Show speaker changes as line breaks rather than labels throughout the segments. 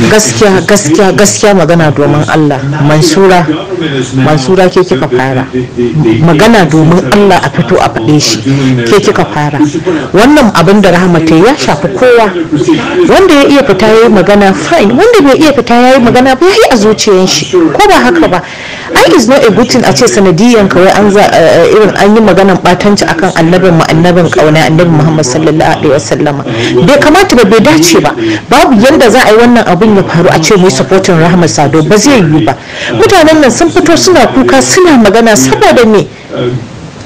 Gaskiya, gaskiya, gaskiya, magana domin Allah, Mansura, Mansura, ke kika fara. Magana domin Allah, a fito a faɗe shi, ke kika fara. Wannan abin da Rahama ta ya shafi kowa. Wanda ya iya fita ya yi magana, fine. Wanda bai iya fita ya yi magana ba, ya yi a zuciyar shi, ko ba haka ba? Ai is not a good thing a ce sanadiyan kawai an za irin an yi maganan batanci akan annabin mu, annabin kauna, Annabi Muhammad sallallahu alaihi wasallama. Bai kamata ba, bai dace ba. Babu yanda za a yi wannan abin ya faru a ce mu yi supporting Rahama Sadau. Ba zai yiwu ba. Mutanen nan sun fito suna kuka, suna magana saboda me?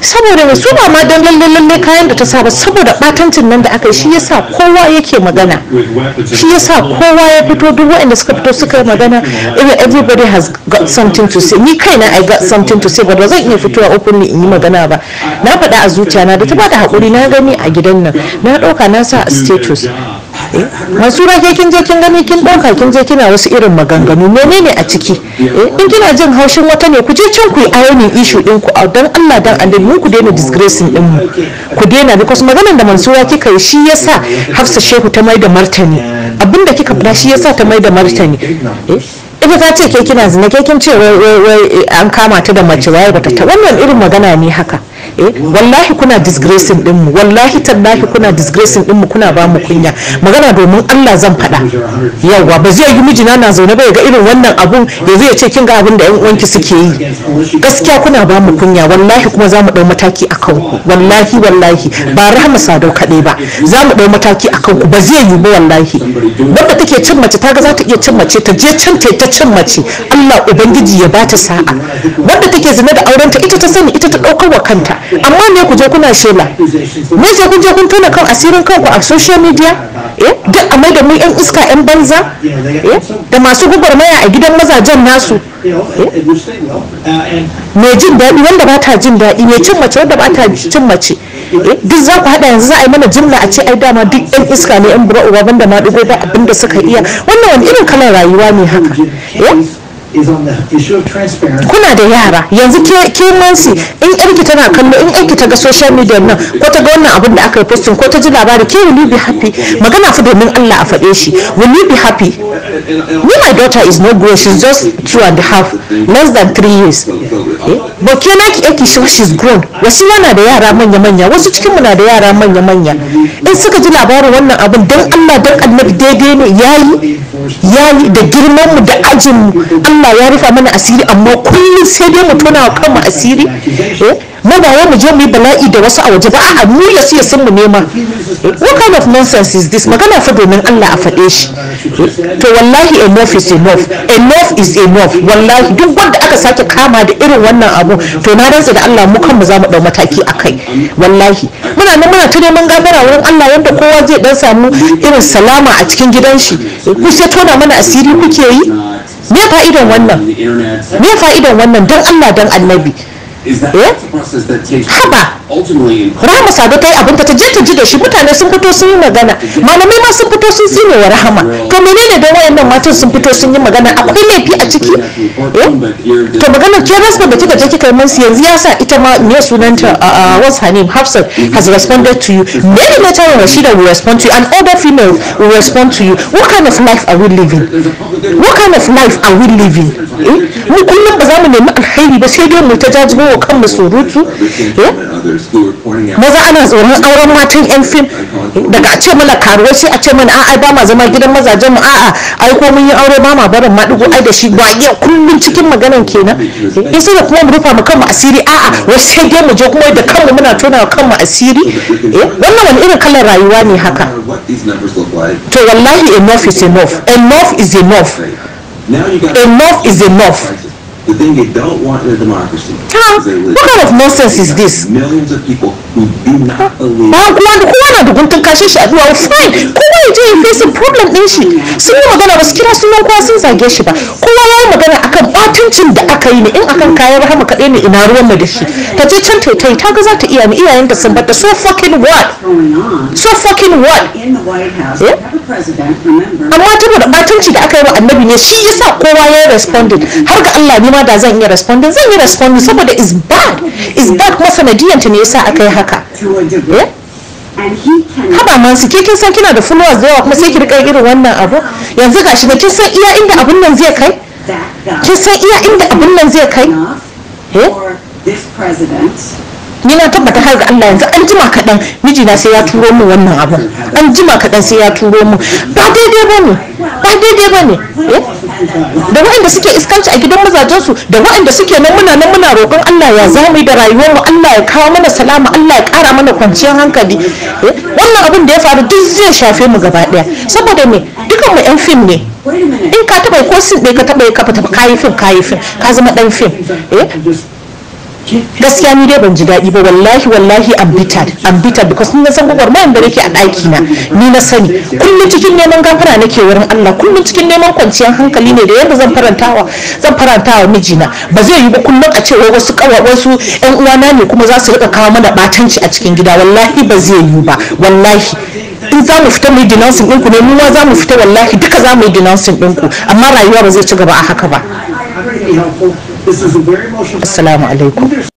Saboda me? Su ba ma don lalle lalle kayan da ta saba, saboda batancin nan da aka yi, shi yasa kowa yake magana, shi yasa kowa ya fito. Duk waɗanda suka fito suka yi magana, even everybody has got something to say. Ni kaina, I got something to say, but ba zan iya fitowa openly in yi magana ba. Na faɗa a zuciya na. Da ta bada haƙuri, na gani a gidan nan, na ɗauka na sa a status. Mansura, ke kin je kin gani, kin ɗauka, kin je kina wasu irin maganganu. Menene a ciki? In kina jin haushin wata ne, ku je can ku yi ironing issue ɗin ku. Don Allah, dan annabi, mu ku daina disgracing ɗin mu, ku daina, because maganar da Mansura kika yi, shi yasa Hafsa Shehu ta mai da martani. Abinda kika faɗa, shi yasa ta mai da martani. Ita ta ce ke kina zina, ke kin ce wai wai an kama ta da mace, waye bata ta. Wannan irin magana ne haka? Wallahi kuna disgracing din mu. Wallahi tallahi kuna disgracing din mu, kuna ba mu kunya. Magana domin Allah zan faɗa. Yawa, ba zai yi mijina na zaune ba, ya ga irin wannan abun, ya zai ce kin ga abin da yan uwanki suke yi. Gaskiya kuna ba mu kunya wallahi, kuma za mu ɗau mataki a kanku. Wallahi, wallahi, ba Rahama Sadau kaɗai ba, za mu ɗau mataki a kanku. Ba zai yi ba wallahi. Wanda take cin mace, ta ga za ta iya cin mace, ta je can ta cin mace, Allah ubangiji ya bata sa'a. Wanda take zina da aurenta, ita ta sani, ita ta ɗaukar wa kanta. Amma ne ku je kuna shela? Me sai kun je kun tona kan asirin kanku a social media? Duk a mai da mu yan iska, yan banza, da masu gwagwarmaya a gidan mazajen nasu. Mai jin daɗi, wanda ba ta jin daɗi, mai cin mace, wanda ba ta cin mace, duk za ku haɗa. Yanzu za a yi mana jimla a ce ai dama duk yan iska ne, yan bura uba, banda ma ɗigo ba abinda suka iya. Wannan wani irin kalar rayuwa ne haka? Kuna da yara yanzu. Ke Mansi, in yarki tana kallo, in yarki ta ga social media nan, ko ta ga wannan abin da aka yi posting, ko ta ji labari, ke will you be happy? Magana fa domin Allah a faɗe shi. Will you be happy? Me, my daughter is not grown, she's just 2.5, less than 3 years, but ke naki yarki shi she's grown. Wasu yana da yara manya manya, wasu cikin mu na da yara manya manya. In suka ji labarin wannan abin, dan Allah dan Annabi, daidai ne? Yayi, yayi da girman mu da ajin mu. Allah ya rufa mana asiri, amma kullum sai dai mu tona wa kanmu asiri. Mu ba wai mu je mu yi bala'i da wasu a waje ba, a'a, mu ya siya sun mu nema. What kind of nonsense is this? Magana fa domin Allah a faɗe shi. To wallahi, enough is enough, enough is enough. Wallahi duk wanda aka sake kama da irin wannan abu, to na rantsa da Allah mu kanmu za mu ɗau mataki a kai. Wallahi muna nan muna ta neman gafara wurin Allah, wanda kowa zai dan samu irin salama a cikin gidan shi. Ku sai tona mana asiri kuke yi. Me fa'idan wannan? Me fa'idan wannan, don Allah don Annabi? Haba, Rahama Sadau ta yi abin ta je ta ji da shi. Mutane sun fito sun yi magana, malamai ma sun fito sun tsine wa Rahama. To menene don wayannan matan sun fito sun yi magana, akwai laifi a ciki? To maganar ke respond da kika je kika yi masu yanzu, ya sa ita ma, me sunanta, what's her name, Hafsat, has responded to you. Maybe later on Rashida will respond to you and other females will respond to you. What kind of life are we living? What kind of life are we living? Mu kullum ba za mu nemi alkhairi ba, sai dai mu ta jajibo wa kanmu surutu. Maza ana tsoron auren matan yan fim. Daga a ce mana karuwa, sai a ce mana a'a, ba ma zama gidan mazajen mu, a'a, ai ko mun yi aure ba ma barin maɗigo, ai da shi ba iya. Kullum cikin maganan kenan. In sai da kuma mu rufa mu kanmu asiri, a'a, wai sai dai mu je kuma da kanmu muna tona wa kanmu asiri. Wannan wani irin kalar rayuwa ne haka? To wallahi, enough is enough, enough is enough, enough is enough.
The thing you don't want in a democracy
Ha,
is a
what kind of nonsense is this?
Millions of people who do not believe
Ba kowa, kowa na da guntun kashin shi a duwawu, fine. Kowa ya je ya face problem din shi. Sun yi magana, ba su kira sunan kowa sun zage shi ba. Kowa ya yi magana akan batuncin da aka yi ne. In akan kayan Rahama kaɗai ne, ina ruwan mu da shi? Ta je can taitai, ta ga za ta iya ne, iyayenta sun bata. So fucking what?
Going on
So fucking what?
in the White House.
Yeah.
We have a president, remember?
Amma saboda batunci da aka yi wa Annabi ne, shi yasa kowa ya responded. Har ga Allah, ni ma da zan iya responding, zan yi responding, saboda is bad, is bad. Kuma sanadiyanta ne yasa aka yi haka.
To a degree.
Yeah?
And he cannot
Haba Mansu, ke kin san kina da followers da yawa, kuma sai ki rika irin wannan abu. Yanzu gashi da kin san iya inda abun nan zai kai.
That guy
Kin san iya inda abun nan zai kai.
Enough
Eh?
for this president.
Ni na tabbata, har ga Allah, yanzu an jima kaɗan mijina sai ya turo min wannan abun. An jima kaɗan sai ya turo min. Ba daidai ba ne, ba daidai ba ne, eh? Da waɗanda suke iskanci a gidan mazajensu, da waɗanda suke nan, muna nan muna roƙon Allah ya za mu yi da rayuwarmu. Allah ya kawo mana salama, Allah ya ƙara mana kwanciyar hankali, eh? Wannan abin da ya faru duk zai shafe mu gaba ɗaya. Saboda me? Dukan mu 'yan fim ne.
Wait a minute.
In ka taɓa ko scene ɗaya ka taɓa yi, ka fita kayi fim, kayi fim, ka zama ɗan fim, eh? Gaskiya ni dai ban ji daɗi ba. Wallahi, wallahi, I'm bitter, I'm bitter, because ni na san gwagwarmayar da nake a ɗaki na. Ni na sani kullum cikin neman gafara nake wurin Allah, kullum cikin neman kwanciyar hankali ne da yadda zan farantawa mijina. Ba zai yi ba kullum a ce wai wasu kawa, wasu ƴan uwana ne kuma za su rika kawo mana batanci a cikin gida. Wallahi ba zai yi ba. Wallahi in za mu fita mu yi denouncing ɗinku ne, mu ma za mu fita. Wallahi duka za mu yi denouncing ɗinku, amma rayuwa ba zai ci gaba a haka ba.
I'm trying to be helpful. This is a very emotional.
Assalamu alaikum.